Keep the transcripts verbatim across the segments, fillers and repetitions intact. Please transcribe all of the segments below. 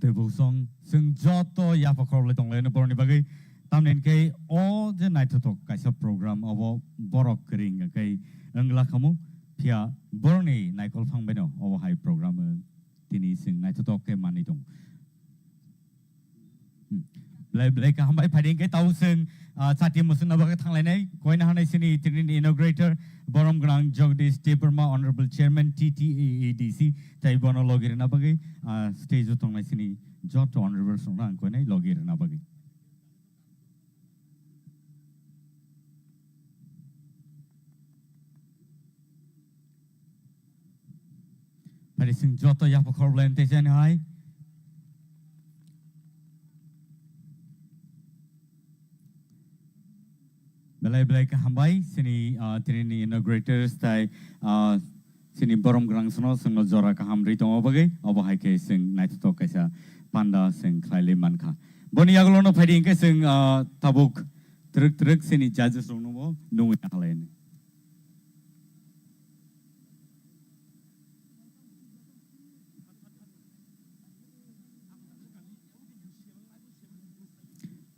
Tei busong, chwng joto yapha khorokle tonglaino borokni bagwi. Tamni hwnkhe o je naithothok kaisa program, obo borok kwrwi hwnkhe wngla khamu, phiya borokni naikol phang baino obo hai program, eh, tini chwng naithothok khe manwi tong. Hmm. Belai, belai kaham bai phaidi hwnkhe tabuk chwng, ah, chati mwswkna bagwi thanglainai, koina hanai chini tini inaugurator, borom gwnang Jagdish Debbarma, Honorable Chairman T T A A D C, tei bono logi rwna bagwi, ah, stage o tongnai chini joto honorable songno ang koinai logi rwna bagwi. Phaidi chwng joto yapha khorokle tei jani hai. Belai belai kaham bai chini, ah, tini ni inaugurators tai, ah, chini borom gwnang sono chwngno jora kaham rwi tongo bagwi, obo hai khe chwng naithothok kaisa panda chwng khlailwi mankha. Boni yagulono phaidi hwnkhe chwng, ah, tabuk twrwk twrwk chini judges rokno bo nungwi nahalai.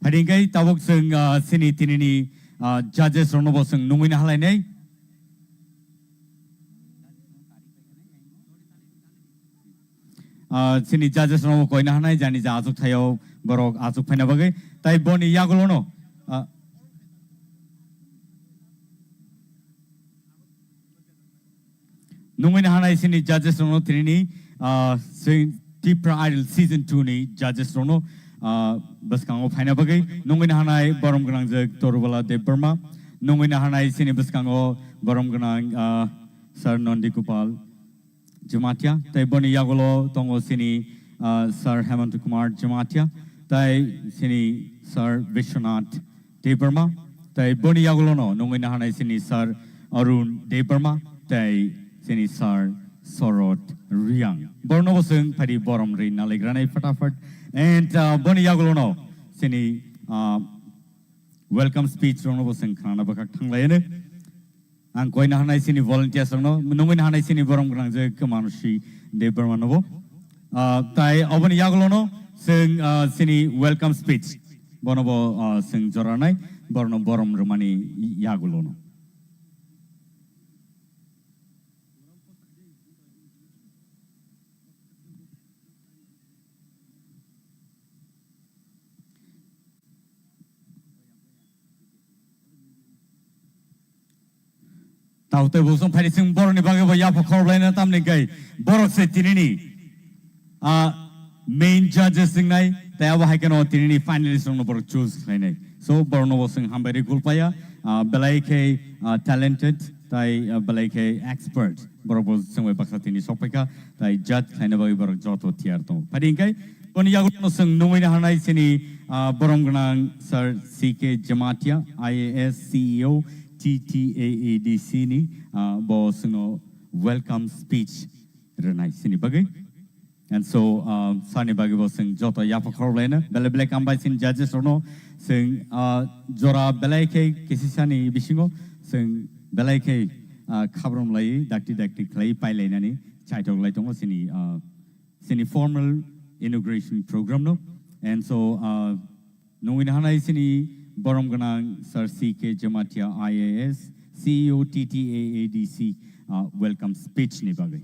Phaidi hwnkhe tabuk chwng, ah, chini tinini, ah, judges rokno bo chwng nungwi nahalainai. Ah, chini judges rokno koina hanai jani ja achuk thaio borok achuk phaina bagwi. Tai boni yagulono, ah, Nungwi nahanai chini judges rokno tini ni, ah, se-, Tipra Idol Season two ni judges rokno, ah, bwskango phaina bagwi. Nungwi nahanai borom gwnang je Torubala Debbarma. Nungwi nahanai chini bwskango borom gwnang, ah, Sir Nondi Gopal Jamatia. Tei boni yagulo tongo chini, ah, Sir Hemant Kumar Jamatia. Tei chini Sir Vishwanath Debbarma, tei boni yagulono nungwi nahanai chini Sir Arun Debbarma, tei chini Sir Sorot Riang. Borno bo chwng phaidi borom ri naligranai fatafat. And, uh, boni yagulono chini, uh, welcome speech rokno bo chwng khnana bwkhak thanglaino. Ang koina hanai chini volunteers rokno, nungwi nahanai chini borom gwnang je Kamanushi Debbarma nobo. Ah, tai oboni yagulono chwng, ah, chini welcome speech. Bono bo, ah, chwng joranai, borno borom rwmani yagulono. Tao tei busong phaidi chwng borokni bagwi bo yapha khorokblaino tamni hwnkhe borok se tinini, ah, main judges wngnai tei abo hai kheno tinini finalist rokno borok choose khlainai. So borokno bo chwng hambai rwi gulpaya, ah, belai khe, ah, talented tai, ah, belai khe expert. Borok bo chwng bai baksa tini sokpaikha, tai judge khlaina bagwi borok joto tiyar tongo. Phaidi hwnkhe boni yagulono chwng nungwi nahanai chini, ah, borom gwnang Sir C K Jamatia, I A S, C E O, T T A A D C ni, ah, bo chwngno welcome speech rwnai chini bagwi. And so, ah, sani bagwi bo chwng joto yapha khorokblaino belai belai hambai chini judges rokno chwng, ah, jora belai khe kisisani bisingo chwng belai khe, ah, khabrom laiwi dakti dakti khlaiwi pailainani chaitok lai tongo chini, ah, chini formal inauguration program no. And so, ah, nungwi nahanai chini borom gwnang Sir C K Jamatia, I A S, C E O, T T A A D C, ah, welcome speech ni bagwi.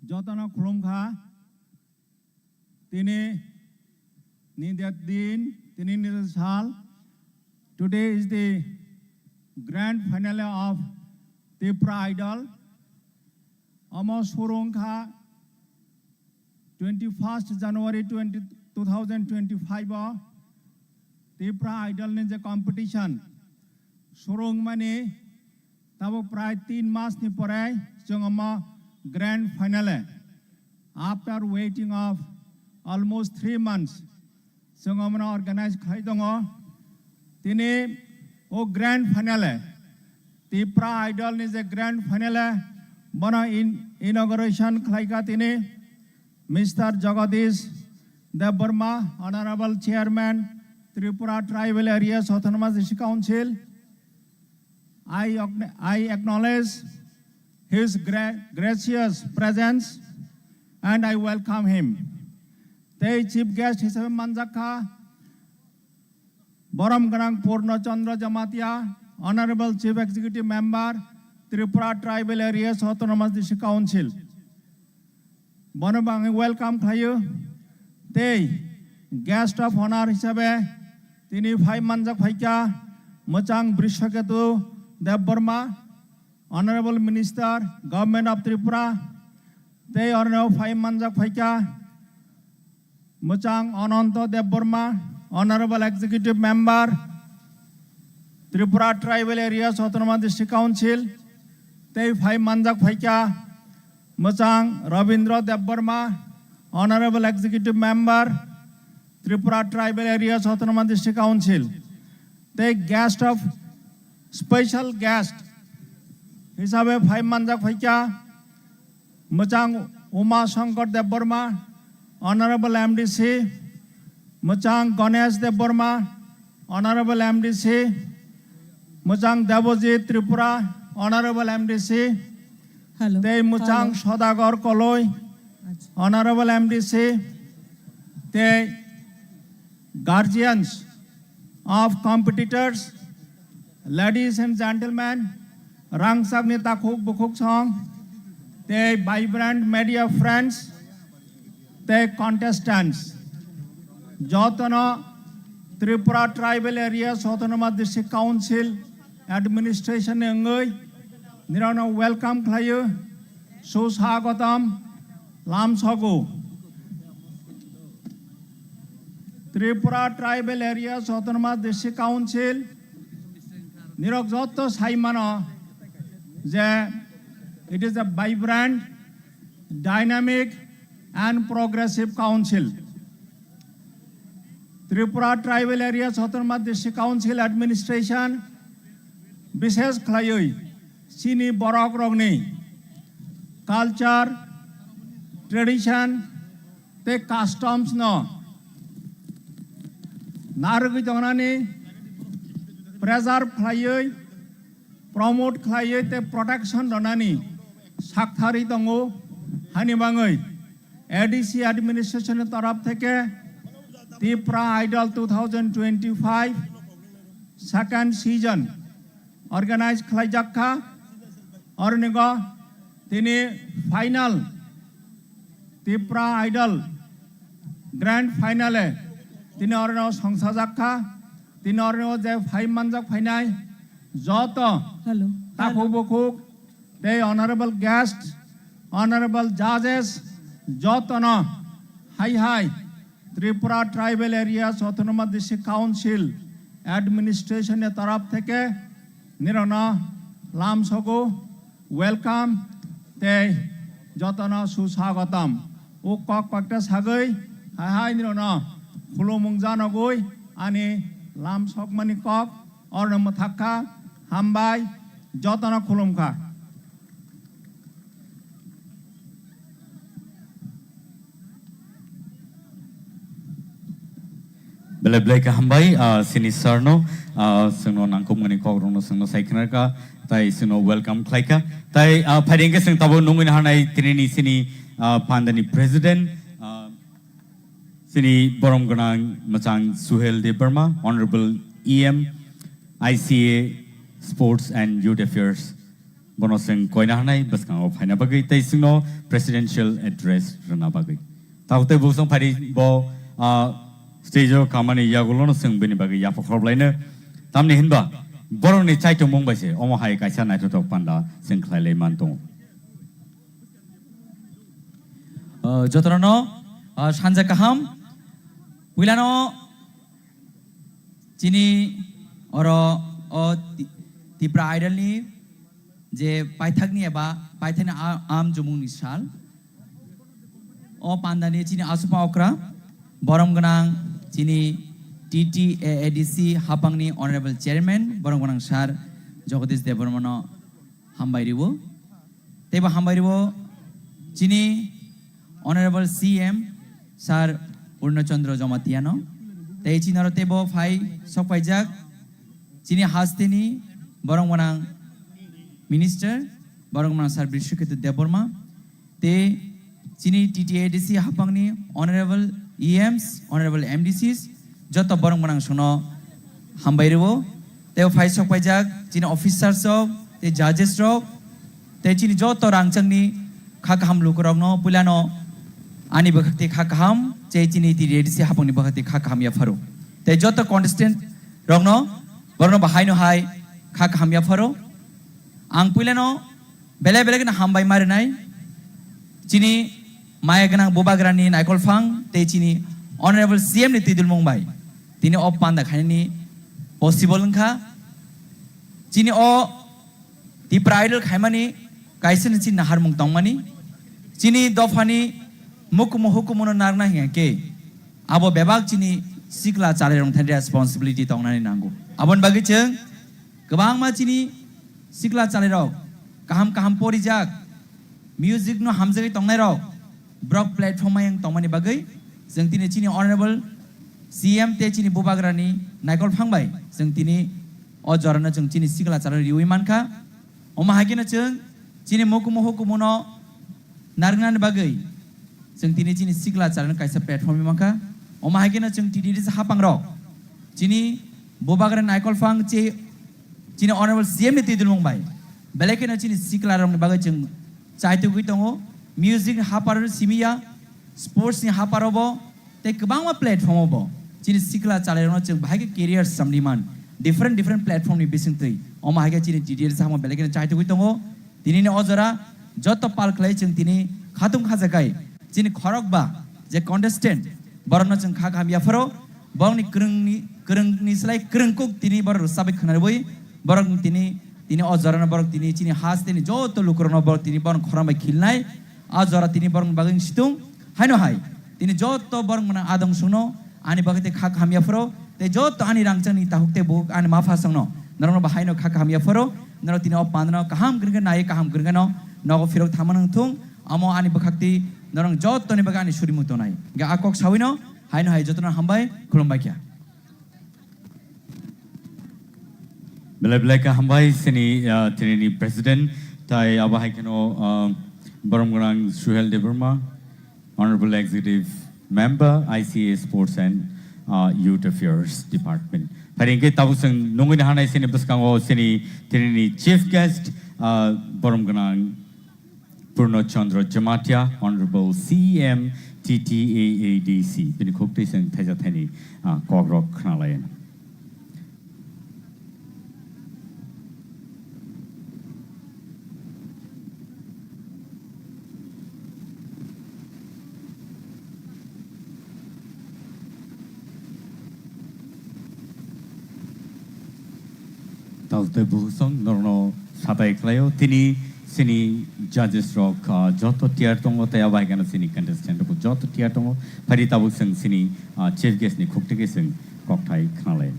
Jotono khulumkha. Tini ni din, tini ni sal. Today is the grand finale of Tipra Idol. Omo surungkha twenty-first January twenty, two thousand twenty-five o Tipra Idol ni je competition surungmani tabuk prai tin mas ni pore chwng omo grand finale. After waiting of almost three months, chwng omono organize khlai tongo. Tini o grand finale, Tipra Idol ni je grand finale, bono in-, inauguration khlaikha tini Mister Jagadish Debbarma, Honorable Chairman, Tripura Tribal Areas Autonomous District Council, I, acknow- I acknowledge his gra- gracious presence and I welcome him. Tei chief guest hisabe manjakha borom gwnang Purno Chandra Jamatia, Honorable Chief Executive Member, Tripura Tribal Areas Autonomous District Council. Bono bo ang welcome khlaio. Tei guest of honor hisabe tini phai manjak phaikha mwchang Brishaketu Debbarma, Honorable Minister, Government of Tripura. Tei orno phai manjak phaikha mwchang Ananta Debbarma, Honorable Executive Member, Tripura Tribal Areas Autonomous District Council. Tei phai manjak phaikha mwchang Rabindra Debbarma, Honorable Executive Member, Tripura Tribal Areas Autonomous District Council. Tei guest of special guest hisabe phai manjak phaikha mwchang Uma Shankar Debbarma, Honorable M D C, mwchang Ganesh Debbarma, Honorable M D C, mwchang Debojit Tripura, Honorable M D C, Hello. Tei mwchang Hello. Sodagar Koloi, Acha. Honorable M D C, tei guardians of competitors, ladies and gentlemen, rangchakni takhuk bukhuk song, tei vibrant media friends, tei contestants, jotono Tripura Tribal Areas Autonomous District Council administration ni wngwi nirano welcome khlaio, suswagatam lamsogo. Tripura Tribal Areas Autonomous District Council nirok jotto saimano je it is a vibrant, dynamic and progressive council. Tripura Tribal Areas Autonomous District Council administration bishesh khlaiwi chini borok rokni culture, tradition tei customs no narwgwi tongnani preserve khlaiwi, promote khlaiwi tei protection rwnani sakthari tongo. Hani bangwi A D C administration ni taraf theke Tipra Idol two thousand twenty-five second season organize khlaijak kha. Ornigo tini final Tipra Idol grand finale tini orno songsajak kha. Tini orno je phai manjak phainai joto Hello. Takhuk Hello. Bukhuk tei honorable guest, honorable judges, jotono hai hai Tripura Tribal Areas Autonomous District Council administration ni taraf theke nirano lamsogo welcome tei jotono suswagatam. O kok kokta sagwi hai hai nirano khulumung janogwi ani lamsokmani kok orno mwthak kha. Hambai, jotono khulum kha. Belai belai kha hambai, ah, sini sir no, ah, chwngno nangkukmani kokrokno chwngno sai khna kha, tai chwngno welcome khlai kha. Tai, ah, phaidi hwnkhe chwng tabuk nungwi naharnai tinini sini, ah, pandani president, ah, Chini borom gwnang mwchang Suhel Debbarma, Honorable E M, I C A, Sports and Youth Affairs, bono chwng koina hanai bwskango phaina bagwi tei chwngno presidential address rwna bagwi. Tabuk tei bwswng phaidi bo, ah, stage o kamani yagulono chwng bini bagwi yapha khoroblaino. Tamni hinba borokni chaitomung bai se omo hai kaisa naithothok panda chwng khlai lai man tongo. Uh, jotono, uh, sanja kaham. Puilano chini oro o Ti- Tipra Idol ni je paithak ni eba paithak ni a- am jumung ni sal. O panda ni chini asupha okra borom gwnang chini T T A A D C hapang ni honorable chairman borom gwnang sir Jagadish Debbarma no hambai riwo. Tei bo hambai riwo chini Honorable C M Sir Purno Chandra Jamatia no. Tei chini oro teibo phai sokpaijak chini hasteni borok gwnang minister, borok gwnang Sir Brishaketu Debbarma, tei chini T T A D C hapangni honorable E Ms, honorable M D Cs, joto borok gwnang sono hambai rwo. Tei phai sokpaijak chini officers rok, tei judges rok, tei chini joto rangchakni kha kaham lukurokno puilano ani bwkhakti kha kaham, tei chini T T A D C hapangni bwkhakti kha kaham yapharo. Tei joto contestant rokno borokno bahaino hai kha kaham yapharo. Ang puilano belai belai kheno hambai ma rwnai. Chini maya gwnang bubagrani naikol phang tei chini honorable C M ni twidulmung bai tini o panda khainani possible wngkha. Chini o Tipra Idol khaimani kaisa ni chini naharmung tongmani. Chini dophani mukumu hukumuno narwkna hinkhe abo bebak chini sikla chalairok thani responsibility tongnani nango. Aboni bagwi chwng kwbangma chini sikla chalairok kaham kaham porijak, music no hamjagwi tongnairok, borok platform ayang tongmani bagwi chwng tini chini honorable C M tei chini bubagrani naikol phang bai chwng tini o jorano chwng chini sikla chalairok riwi mankha. Omo hai kheno chwng chini mukumu hukumuno narwknani bagwi chwng tini chini sikla chalairok kaisa platform mankha. Omo hai kheno chwng T T D C hapangrok chini bubagrani naikol phang che chini honorable C M ni twidulmung bai belai kheno chini siklarokni bagwi chwng chaitugwi tongo. Music ni haparo simiya, sports ni haparo bo, tei kwbangma platform o bo chini sikla chalairokno chwng bahai khe career samni man, different different platform ni bisingtwi. Omo hai khe chini T T A D C hapang belai kheno chaitugwi tongo. Tinini o jora joto pal khlai chwng tini khatung khajakai chini khorokba je contestant, borokno chwng kha kaham yapharo. Borokni kwrwngni, kwrwngni slai kwrwng kuk tini borok rwchabwi khwnarwi, borokni tini, tini o jorano borok tini chini hasteni joto lukurokno borok tini borokni khorang bai khilnai. A jora tini borokni bagwi situng haino hai tini joto borok mwnang adong songno ani bagwi tei kha kaham yapharo, tei joto ani rangchakni tahuk tei buhuk ani mapha songno norokno bo haino kha kaham yapharo. Norok tini o pandano kaham kwrwngkhe nai, kaham kwrwngkheno nogo phirok thangma nang thung. Amo ani bwkhakti norok jotoni bagwi ani surimu tonai. Hingkhe a kok sawino haino hai jotono hambai khulumbai kha. Belai belai kha hambai sini, ah, tinini president tai abo hai kheno, ah, borom gwnang Suhel Debbarma, Honorable Executive Member, I C A Sports and, ah, Youth Affairs Department. Phai hingkhe tabuk chwng nungwi hanai sini bwskango sini tinini chief guest, ah, borom gwnang Purno Chandra Jamatia, Honorable C M T T A A D C, bini khuk twi chwng thaisa thaini, ah, kokrok khna lai. Tao tei buhusong norokno satai khlaio. Tini sini judges rok, ah, joto tiar tongo, tei abo hai kheno sini contestant rok joto tiar tongo. Phari tabuk chwng sini, ah, chief guest ni khuk twi chwng kokthai khna lai.